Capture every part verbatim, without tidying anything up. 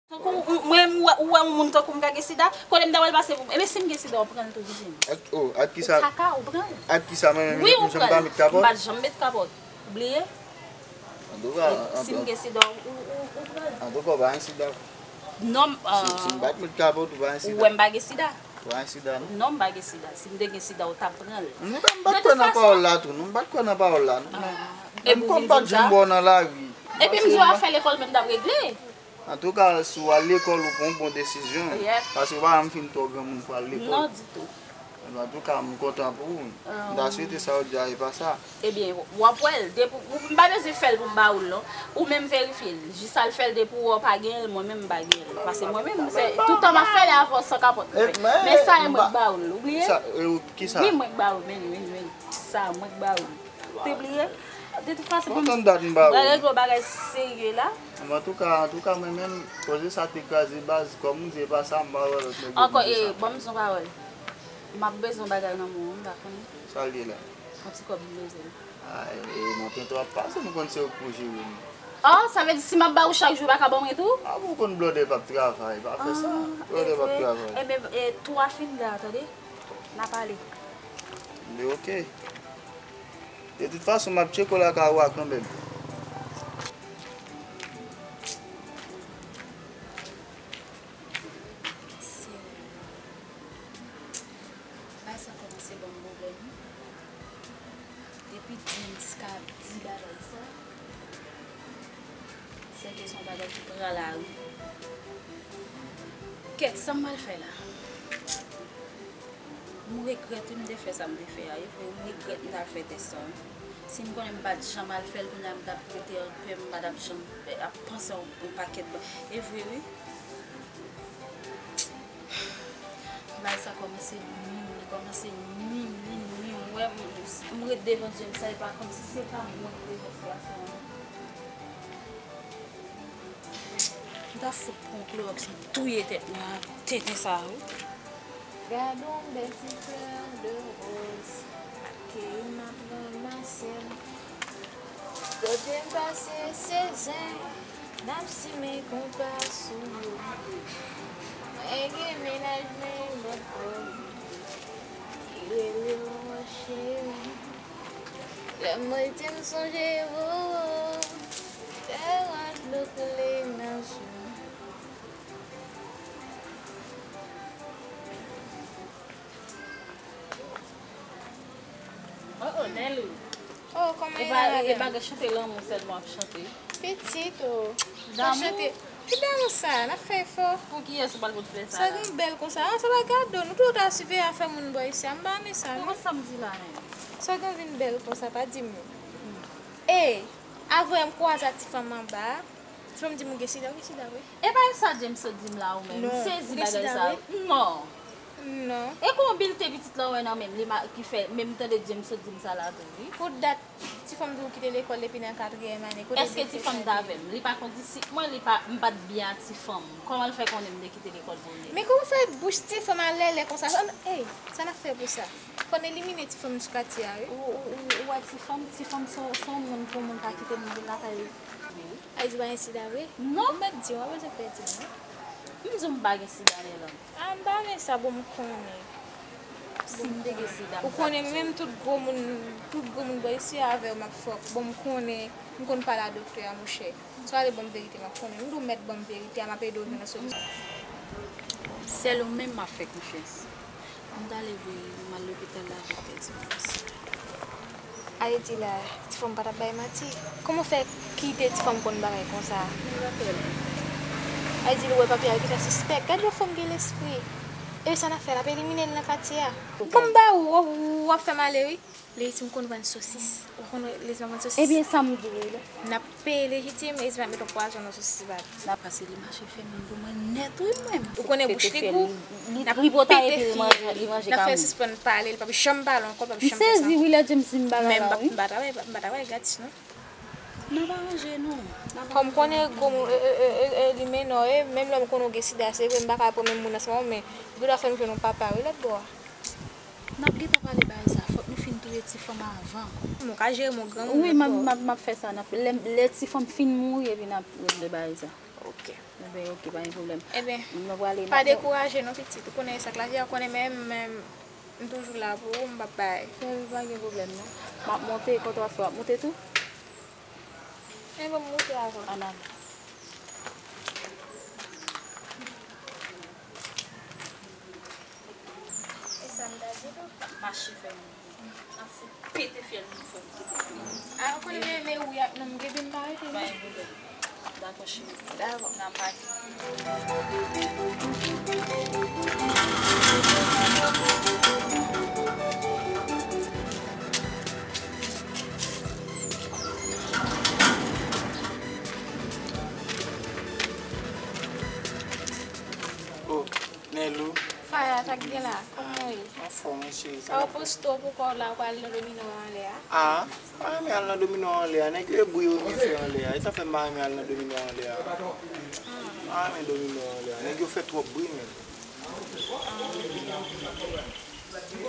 Tankou ou- mwen, m wè- ou wè yon moun tankou m ka gen sida, kote m ta wè l pase pou m. Ebyen, si m gen sida, w pran l tou, di m. Ak, oh, ak kisa? Ou kaka, ou pran l. Ak kisa mwen menm, wi, ou pran l. M pa janm met kapòt. M pa janm met kapòt. Ou bliye? Antouka, si m gen sida, ou, ou, ou pran l. Antouka, ou pa gen sida. Non, si, si m pa t met kapòt, ou pa gen sida. Ou wè m pa gen sida. Ou pa gen sida, non? Non, m pa gen sida. Si m te gen sida, ou t ap pran l. Nou pa, m pa t kwè nan pawòl la tou, non, m pa t kwè nan pawòl la, non. Epi ou vin di m sa? Menm kòm m pa t janm wè w nan lari. Epi m di w afè lekòl menm t ap regle. Antouka, si w al lekòl, ou pran yon bon desizyon. Paske ou pa janm fin twò granmoun pou w al lekòl. Non, ditou. Antouka, m kontan pou ou. M ta swete sa w di a e pa sa. Ebyen, w ap wè l. Depi, ou- m pa bezwen fè l pou m ba ou l, non. Ou menm verifye l. Jis al fè l depi w wè w pa genyen l, mwen menm m pa genyen l. Paske mwen menm, se, tout tan m ap fè l, avè w san kapòt m fè. Men sa e mwen k ba ou l, ou bliye? Sa, e, ou- kisa? Wi, mwen k ba ou l, men, men, men. Sa, mwen k ba ou l. Te bliye? De tout fason, bon, m pral regle yon bagay serye la. Antouka, antouka, mwen menm, koze sa te kraze baz, kòm ou di, e pa sa, m pa wè lòt nèg yo di sa. Ankò, e, ban m di yon pawòl. M ap bezwen yon bagay nan men w, m pa konnen. Sa l ye la? Yon ti kòb m bezwen. A, e, e, nan tenten w ap pase, m konn se ou k pou jere m. Oh, sa vle di si m ap ba ou chak jou, ou pa ka ban mwen tou? A, ou konn blòdè p ap travay, pa fè sa. Blòdè p ap travay. Ebyen, e, tou a fin la, tande? N a pale. Ebyen, oke. De tout fason, m ap tcheke w lakay ou a kanmenm. Bagay sa kòmanse ban m pwoblèm, wi. Depi James ka di bagay sa, sèke se yon bagay ki pran lari. Kèt, sa m pral fè la? M regrèt, wi, m te fè sa m te fè a. E vre, m regrèt m t al fè tès sa, wi. Si m konnen m pa t janm al fè l, kounye a m t ap rete anpè, m pa t ap janm ap panse yon, yon pakèt ba-, e vre, wi. Bagay sa kòmanse nwi m, li kòmanse nwi m, li nwi m. Ou wè, m, m ret devan James sa, e pa kòmsi se pa mwen ki te fè sitiyasyon an. M ta fout pran klowòks, m touye tèt mwen ak tenten sa a, wi. Gad yon bèl ti flè de wòz ke m ap ranmase. Kote m pase se zen, n ap simen konpa sou yo. Mwen gen mennaj mwen lòt bò, ki rele w cheri. Lè m rete m sonje ou, fè w ap dlo koule nan je m. Oh, oh, Nelou. Oh, kòman e pa, e pa gen chante lanmou sèlman w ap chante. Pitit, oh. Damou? Chante. Ki damou sa? N ap fè efò. Pou kiyès ou pral pote flè sa la? Sa gen bèl konsa. Ah, sa pa gade, nou tou ta siveye afè moun bò isi a. M pa renmen sa, non. Kòman sa m di la menm? Sa gen vin bèl konsa, pa di m non. E, avan m kwaze ak ti fanm anba a, ti fanm di m ou gen sida, ou gen sida vre? E pa sa James sot di m la ou menm? M sezi bagay sa. Non. Non. E kon bilte pitit la w wè nan men m, li ma-, ki fè, men m tande James sot di m sa la tou, wi. Pou dat, ti fanm di w kite lekòl depi nan katriyèm ane. Kote bilte sa? Èske ti fanm t avè m? Li pa konn disip mwen, li pa, m pa t byen ak ti fanm. Kòman l fè konnen m te kite lekòl premye? Men kòman fè bouch ti fanm alèlè konsa? Ey, sa n ap fè pou sa? Fò n elimine ti fanm sou katye a, wi. Ou, ou, ou, ou wè ti fanm, ti fanm se, se yon moun pou moun pa kite moun vin lakay li. Ay, di w pa gen sida vre? Non. Ou mèt di, w pa bezwen pè di m, non. M di w m pa gen sida, Nèlan. Ah, m pa renmen sa, bon, m konnen. Si m te gen sida, m t ap di w. Ou konnen, menm tout gwo moun, tout gwo moun bò isi a avè w m ap fè w. Bon, m konnen, m konn pale a doktè a, monchè. Si w ale ban m verite m ap konnen. M di w mèt ban m verite a, m ap ede w jwenn yon solisyon. Sèl ou menm m ap fè konfyans. M t ale voye l, m al lopital la avèk pè Dimons. Ayiti la, ti fanm pa t ap bay manti. Kòman w fè kite ti fanm konn bagay konsa? M rapèl ou. Ayiti, ou wè papye a, kisa sispèk. Gad yon fanm gen lespri. Epi sa n ap fè, n ap elimine l nan katye a. Ban m ba ou, w ap fè m ale, wi. Leyitim konn vann sosis. Ou konn Leyitim ap vann sosis? Ebyen, sa m di w la. N ap peye Leyitim, Leyitim ap met yon pwazon nan sosis ba nou. Paske li mache fèmen pou mwen nèt, wi, mwen. Ou konnen bouch li gou. Li tripotay epi li manje, li manje kamou. N ap fè l sispann pale, li p ap janm pale ankò, li p ap janm fè sa. M sezi, wi, lè James di m bagay la, wi. Men m p ap, m pa travay, m pa travay gratis, non. N ap aranje nou. N ap aranje nou. Kòm konnen gwo moun, e, e, e, e, e, li menè w, e, menm lè m konnen w gen sida, se vre, m pa ka pran menm moun ansanm avè w, men ou gendwa fè m jwenn yon papa, wi, lòt bò a. N ap gentan pale bagay sa. Fòk nou fin touye ti fanm avan. Bon, ka jere m yon granmoun. Wi, m ap, m ap, m ap fè sa. N ap, lè, lè ti fanm fin mouri, epi n ap regle bagay sa. Ok. Ebyen, ok, pa gen pwoblèm. Ebyen, m ap prale, m pa ap dekouraje non, pitit. Ou konnen sa k lavi a, ou konnen, men, men, m toujou la pou ou, m p ap bay. Cheri, pa gen pwoblèm non. M ap monte, kontwafè w ap monte tou? Ebyen, m monte avè w. Ann ale. E sa m ta di tou? Mache fè moun. N ap fout pete fyèl moun fò m kite. A, ou konnen men, men wi ak non m gen bin pa rete non. Pa gen pwoblèm. Dakò, cheri. Dakò. N ap pale. Oh, Nelou. Faya, sa k gen la? Kòman w ye? Anfòm, wi, cheri. Sa k ap fèt? Ou poste w pou kò w la, ou pral nan domino anlè a? Ah, m pa renmen al nan domino anlè a. Nèg yo bri yo byen fè anlè a. E sa fè m pa renmen al nan domino anlè a. M pa renmen domino anlè a. Nèg yo fè twòp bri, menm.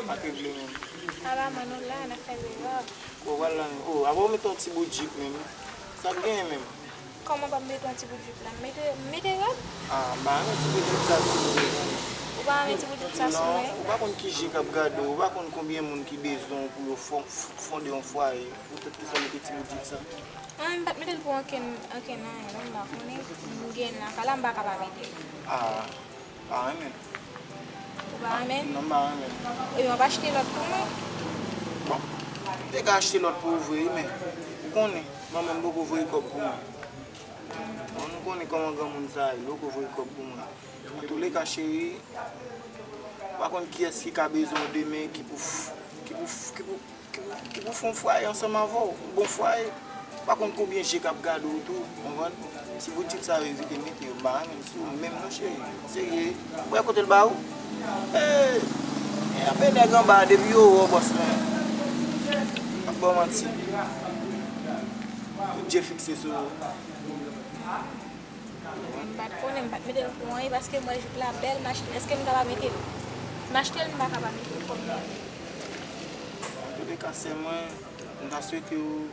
Pa regle menm. Ala mwen nou la, n ap fè zerè. Bon, pral la menm. Oh, apa w mete yon ti bout jip menm? Sa k genyen menm? Kòman pa m mete yon ti bout jip la? M mete, m mete rad? Ah, m pa renmen ti bout jip sa sou mwen. Ou pa renmen ti bout jip sa sou mwen? Non, ou pa konn ki je k ap gade w, ou pa konn konbyen moun ki bezwen w pou yo fon-, fonde yon fwaye. Poutèt ki sa w mete ti bout jip sa? Ah, m pa t mete l pou ankenn, ankenn anyen, non, m pa konnen. M gen l nan kay la, m pa ka pa mete l. Ah. Pa renmen. Ou pa renmen? Non, m pa renmen. Ebyen, w ap achte lòt pou mwen? Bon, m te ka achte lòt pou ou vre, wi, men ou konnen, manman m poko voye kòb pou mwen. Bon, nou konnen kòman granmoun sa ye, li poko voye kòb pou mwen. Antouleka, cheri, ou pa konn kiyès ki ka bezwen w demen, ki pou f-, ki pou f-, ki pou ki pou, ki pou fè yon fwaye ansanm avè w, yon bon fwaye. Pa konn konbyen je k ap gade w tou, konprann? Ti bout jip sa yo evite mete yo, m pa renmen l sou ou menm non, cheri. Serye, ou wè kote l ba ou? Hey! Gen anpil nèg anba a, depi yo wè w, bòs mwen. M ap ba w manti. Tout je fikse sou ou. M pa t konnen, m pa t mete l pou anyen, paske m wè jip la bèl, m achte, èske m ka pa mete l? M achte l, m pa ka pa mete l, fò m mete l. Antouleka, sè mwen, m ta swete w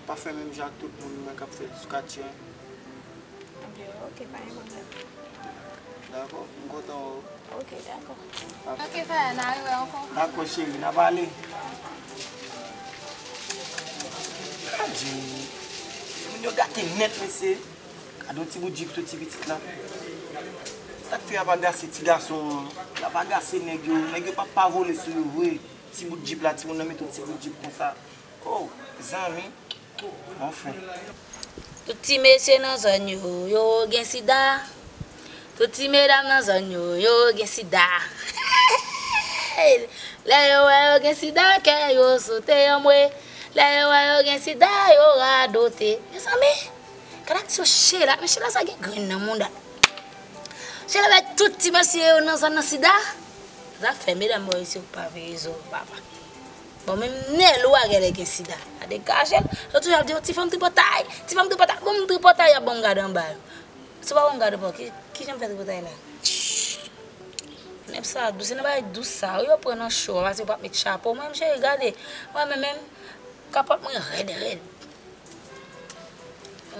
pa fè menm jan ak tout moun k ap fè l sou katye a. Ebyen, ok, pa gen pwoblèm. Dakò, m kontan wè w. Ok, dakò. Ok, frè, n a rewè ankò. Dakò, cheri, n a pale. Gade, moun yo gate nèt, mesye. Gade yon ti bout jip sou ti pitit la. Sa k fè y ap agase ti gason an? Y ap agase nèg yo. Nèg yo p ap pa vole sou yo vre. Ti bout jip la, timoun nan mete yon ti bout jip konsa. Oh, zanmi. Anfen. Tout ti mesye nan zòn yo, yo gen sida. Tout ti medam nan zòn yo, yo gen sida. Lè yo wè yo gen sida, kè yo sote anmwe. Lè yo wè yo gen sida, yo radote. Mezanmi, gad ak ti Sheila, men Sheila sa gen grenn nan mouda. Sheila wè tout ti mesye yo nan zòn nan sida. Zafè medam bò isi yo pa veye zo, papa. Bon, menm Nelou a genlè gen sida. A degaje l. Yo toujou ap di, "Oh, ti fanm tripotay, ti fanm tripotay." Bon, m tripotay, y ap ban m gade anba yo. Si w pa ban m gade anba, ki, ki jan m fè tripotay la? Nèg sa dous, se nan bagay dous sa. Yo pran nan cho, paske yo p ap met chapo. Mwen menm, cheri, gade. Mwen menm, menm, kapòt mwen rèd, rèd.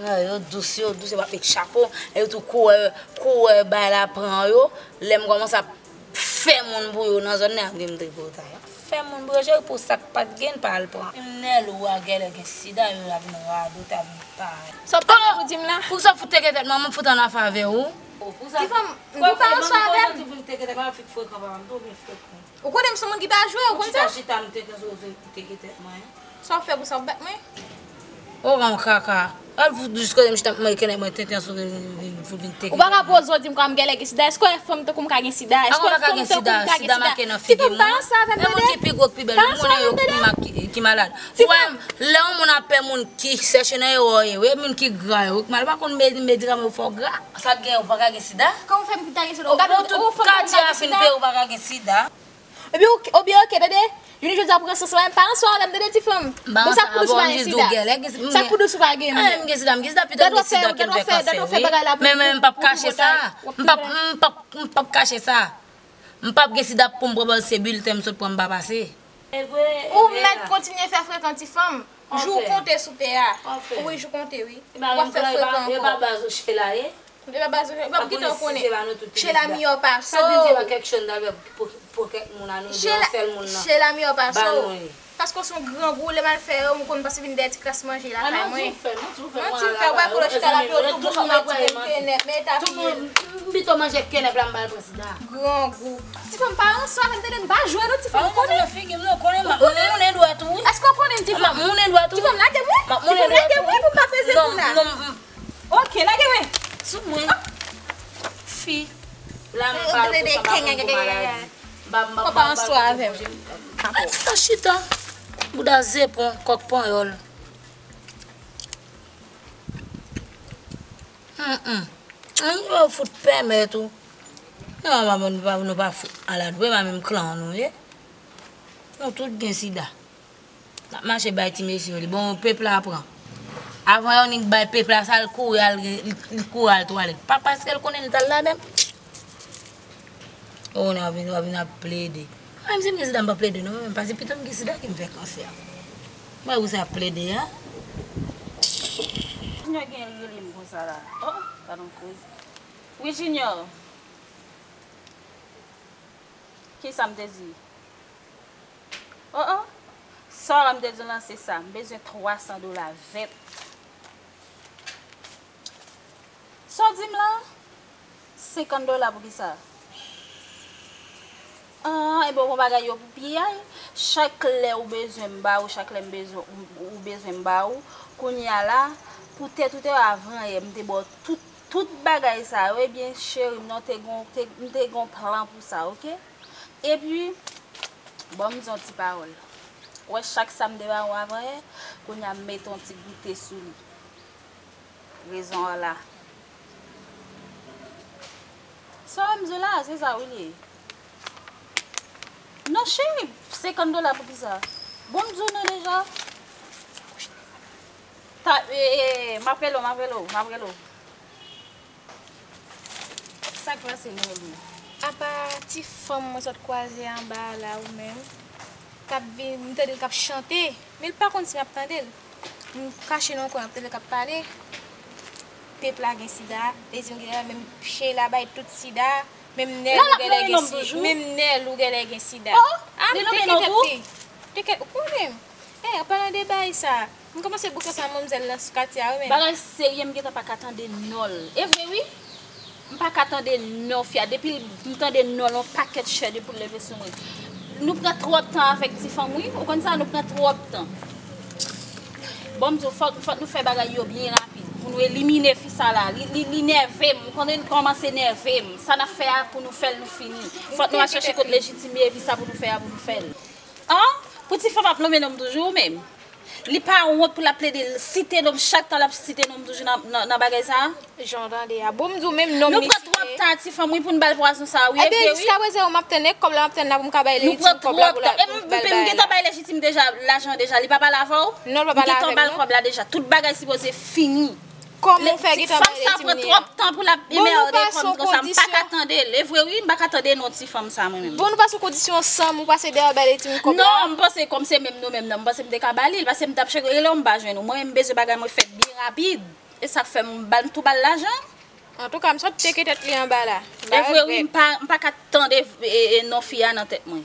Ah, yo dous, yo dous, yo p ap met chapo. E yo tou kourè, kourè bay la pran yo. Lè m kòmanse ap fè moun pou yo nan zòn nan, y ap di m tripotay. Fè moun pou yo, cheri, pou sa k pa t gen, pa al pran. Menm Nelou a genlè gen sida, yo ap vin radote, ap vin parèt. Sa w t ap pou di m la? Pou sa fout teke tèt mwen, mwen fout an afè avè ou. Oh, pou sa. Ti fanm, ou pa answa avè m. Pou teke tèt mwen, frekan, papa m tou byen frekan. Ou konnen m se moun ki ta jwe, ou konn sa? Chita, chita, m tenten sou teke tèt mwen. Sa w fè pou sa, w bat mwen? O gran kaka. Al fout jis kote m chita, mwen kenèp mwen tenten sou vin, vin, vin, vin teke. Ou pa ka poze w di m kwa m genlè gen sida. Èske w wè fanm tankou m ka gen sida? Èske w wè fanm tankou m ka gen sida? Ti fanm pa ansanm avè m tande. Moun ki pi gwo, ki pi bèl, moun yo ki ma-, ki, ki malad. Ou wè, lè yon moun ap pè moun ki sèche nan erò yo, e moun ki gra yo, ki malad, pa konn me-, medikaman yo fè w gra. Sa k gen, ou pa ka gen sida? Kòman w fè m ta gen sida? Ou gade yon fanm tankou m ka gen sida? Ou pa ka gen sida. Ebyen, ok, ebyen, ok, tande. Youn jodi a pran sans la, m pa answa avè m, tande, ti fanm. Bon, sa k pou dous ou pa gen sida? Sa k pou dous ou pa gen, menm? M gen sida, m gen sida, pito m gen sida ke m fè kansè, wi. Men, men, m p ap kache sa. M p ap, m p ap, m p ap kache sa. M p ap gen sida pou m pran, se bilten m sot pran, m pa pase. Ou mèt kontinye fè frekan, ti fanm. Jou w konte sou tè a. Wi, jou w konte, wi. W ap fè frekan ankò. E pa baz ou Shela ye? E pa baz ou, w ap gentan konnen. Shela miyò pase w. Sa di m se pa kèk chonn nan pou, pou kèk moun a nou de yon sèl moun nan. Shela miyò pase w. Paske w se yon grangou, lè m al fè yo, m konn pase vin dèyè ti kras manje lakay mwen. Manti w fè, manti w fè, w pa konnen chita la pou yo tou bouch mwen ti kenèp, men e ta fini. M pito manje kenèp la, m ba l pran sida. Grangou. Ti fanm pa answa avè m, tande m pa jwe non, ti fanm, ou konnen. Figi m non, konnen m ap mounen dwèt ou wi. Èske w konnen m, ti fanm? M ap mounen dwèt ou. Ti fanm, lage mwen. M ap mounen dwèt ou wi. Ti fanm, lage mwen pou m pa peze kou la. Non, non, m, m. Ok, lage mwen. Sou mwen. Fi. La m pa pou sa, m pa konn pou maladi. M pa, m pa, m pa, m pa konn pou konje. An chita. Bouda zepon, kòk panyòl. Yo fout pèmèt ou. Non, maman, nou pa, nou pa fout malad vre, pa menm klan nou ye. Nou tout gen sida. N ap mache bay ti mesye yo li. Bon, pèp la pran. Avan yo nik bay pèp la sa, l kouri al, li, li kouri al twalèt. Pa paske l konnen li t al ladan. O, w vin, w vin ap plede. Mwen menm si m gen sida m pa plede non, mwen menm paske pito m gen sida ke m fè kansè. Mwen ou sa ap plede a. Junior gen rele m konsa la. Oh, gadon koze. Wi Junior. Kisa m te di? Oh, oh. Sa w la m te di w lan se sa. M bezwen twa san dola vèt. Sa w di m lan? Senkant dola pou kisa? Ah, ebyen w pran bagay yo pou piyay. Chak lè ou bezwen m ba ou, chak lè m bezwen, ou, ou bezwen m ba ou. Kounye a la, pou tèt ou te wè avan yè, m te ba w tout, tout bagay sa yo. Ebyen, cheri m nan, te gon, te, m te gon plan pou sa, oke? Epi, ban m di yon ti pawòl. Ou wè chak sa m te ba ou avan yè, kounye a m mete yon ti goute sou li. Rezon an la. Sa w wè m di w la, se sa wi li ye. Non cheri, senkant dola pou kisa? Bon, m di w non deja. Ta, e, e, e, m ap rele w, m ap rele w, m ap rele w. Sa k pase, Nelly? Apa ti fanm mwen sot kwaze anba a la ou menm, k ap vin, m tande l k ap chante, men l pa konn si m ap tande l. M kache nan yon kwen, m ap tande l k ap pale. Pèp la gen sida, Lady m gen menm Sheila bay tout sida, menm Nelly genlè gen sida, menm Nelly genlè gen sida. Ah, m teke tèt li. Teke, ou konnen m. Eh, an palan de bagay sa, m kòmanse bouke sa manmzèl nan katye a wi menm. Bagay serye, m gentan pa ka tande non l. E vre wi. M pa ka tande non fi a. Depi m tande non l, yon pakèt chè depoul leve sou mwen. Nou pran twòp tan avèk ti fanm wi. Ou konn sa, nou pran twòp tan. Bon, m di w, fòk, fòk nou fè bagay yo byen rapid. Pou nou elimine fi sa la. Li, li, li nève m. Ou konnen li kòmanse nève m. Sa n ap fè a pou nou fè l, nou fini. Fòk nou al chèche kot Lejitim ye, epi sa pou nou fè a, pou nou fè l. An? Pou ti fanm ap nonmen non m toujou ou menm? Li pa wont pou l ap plede site non m chak tan l ap site non m toujou nan, nan, nan bagay sa a? Jan w tande a. Bon, m di w menm non m li site. Nou pran twòp tan a ti fanm wi pou n ba l pwazon sa a wi, e vre wi. Ebyen, jiskaprezan yo m ap tann, e kòb la m ap tann la pou m ka bay Lejitim kòb la pou l ba l bagay la. M, m gentan bay Lejitim deja, lajan deja, li pa pale avè w? Non, l pa pale avè m non. M gentan ba l kòb la deja, tout bagay sipoze fini. Kòman w fè gentan bay Lejitim li an? Ti fanm sa pran twòp tan pou l ap emède fanm konsa, m pa ka tande l. E vre wi, m pa ka tande non ti fanm sa mwen menm. Bon, nou pase yon kondisyon ansanm, ou pase dèyè bay Lejitim kòb la? Non, m panse kòm se menm nou menm nan, m panse m te ka ba li l, paske m t ap chèche rele w, m pa jwenn ou. Mwen menm, m bezwen bagay mwen fèt byen rapid. E sa k fè m ba l, m tou ba l lajan. Antouka, m sot teke tèt li anba la. E vre wi, m pa, m pa ka tande, e, e, non fi a nan tèt mwen.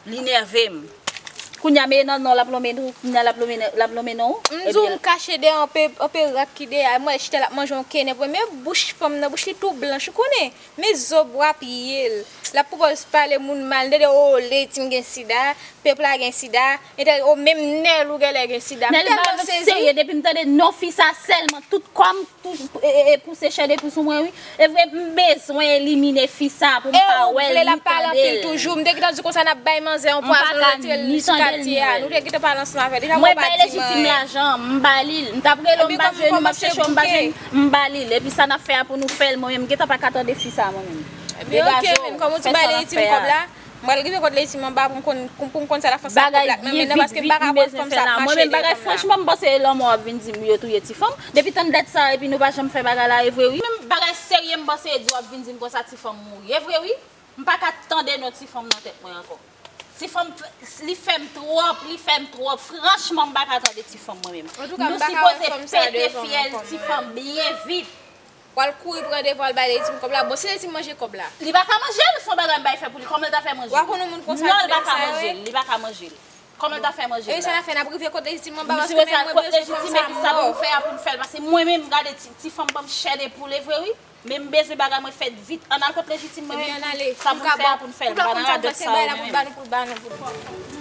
Li nève m. Kounye a, men nan non l ap lonmen nou, kounye a l ap lonmen, l ap lonmen non ou. M di w, m kache dèyè anpe, anpe rak ki dèyè a, m wè l chita l ap manje yon kenèp, men bouch fanm nan, bouch li tou blanch, ou konnen. Men zo bwa pye l. L ap pwopòz pale moun mal, m tande, o, Lejitim gen sida, pèp la gen sida, entèl, o, menm Nelly genlè gen sida. M tèlman sezi. Depi m tande non fi sa sèlman, tout kò m tou, e, e, e, pouse chè de pou sou mwen wi. E vre, m bezwen elimine fi sa pou m pa wè l ni tande l. E ou vle l ap pale anpil toujou. M te gentan di konsa n ap bay manzè yon pwazon, retire l sou katye a. Nou te gentan pale ansanm avè l. Deja m wè w pa di mwen. Mwen bay Lejitim lajan, m ba li l. M t ap rele w, m pa jwenn ou, m ap chèche w, m pa jwenn, m ba li l. Epi sa n ap fè a pou nou fè l, mwen menm, m gentan pa ka tande fi sa mwen menm. Ebyen, oke, men kòm ou di bay Lejitim kòb la, m pral rive kot Lejitim anba pou m konn, pou m konn sa l ap fè sa kòb la k nan men nan, paske m pa ka wè fanm sa ap mache dèyè fanm la. Mwen menm bagay franchman, m panse lanmò ap vin di m yo touye ti fanm. Depi tann dat sa, epi nou pa janm fè bagay la, e vre wi. Menm bagay serye, m panse e di w ap vin di m konsa ti fanm mouri. E vre wi. M pa ka tande non ti fanm nan tèt mwen ankò. Ti fanm, li fè m twòp, li fè m twòp. Franchman, m pa ka tande ti fanm mwen menm. Antouka, m pa ka wè fanm sa devan mwen kòm. Nou sipoze pete fyèl ti fanm byen vit. Pral kouri pran devwa l bay Lejitim kòb la. Bon, si Lejitim manje kòb la. Li pa ka manje l, se yon bagay m bay fè pou li. Kòman l ta fè manje l? Wa konn yon moun konsa. Non, li pa ka manje l, li pa ka manje l. Kòman l ta fè manje l? E sa n ap fè, n ap rive kot Lejitim, mwen pa paske menm mwen bezwen fanm sa mò. Sa pou m fè a pou m fè l, paske mwen menm, gade ti, ti fanm ban m chè de poule vre wi. Men m bezwen bagay mwen fèt vit. Ann al kot Lejitim mwen menm. Ebyen, ann ale. Sa pou n fè a pou n fè l. Ou pa konn sa k pase bay la pou l ba nou, pou l ba nou, pou l ba nou.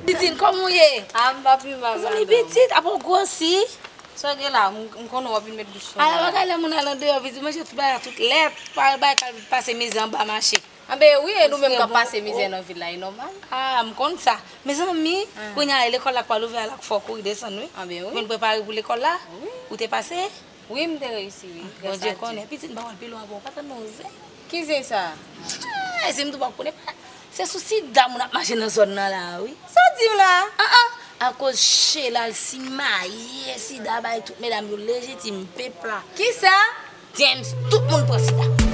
Titine, kòman w ye? A, m pa pi mal. Zanmi pitit, apa w gwosi? Sa w gen la, m, m konnen w ap vin met bouch sou mwen. Ala bagay lè moun al andeyò, pitit manje tout bagay, tout lè, pa bay kal pase mizè anba mache. Anben wi, e nou menm k ap pase mizè nan vil la, e nòmal. A, m konn sa. Mezanmi, kounye a e lekòl la k pral ouvè a la k fè w kouri desann wi. Anben wi. Ou vin prepare pou lekòl la? Wi. Ou te pase? Wi, m te reyisi wi. Grasa Dye. Bondye konnen. Pitit m pa wè l pi lwen ankò, ou pa tann non zen. Ki zen sa? Ay, si m tou pa konnen pa. Se sou sida moun ap mache nan zòn nan la wi. Sa w di m la? An an. Akoz Sheila l simaye, sida bay tout medam yo Lejitim pep la. Kisa? James, tout moun pran sida.